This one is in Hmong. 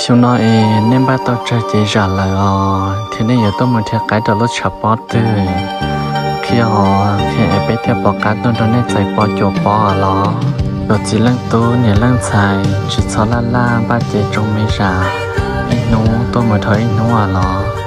Xyoo no es nej npaj tau tsawg cev zam lawm os, thiab nej yuav tuaj mus nrhiav qaib rau lub tshav pob twg? Qhia os, qhia es peb thiaj pom qab tuaj nrog nej txais pov cuam pov os los. Cov txiv leej tub niam leej ntxhais tsis txhob laj laj npaj cev tsoo me zam, ib hnub tuaj mus dhau ib hnub os los.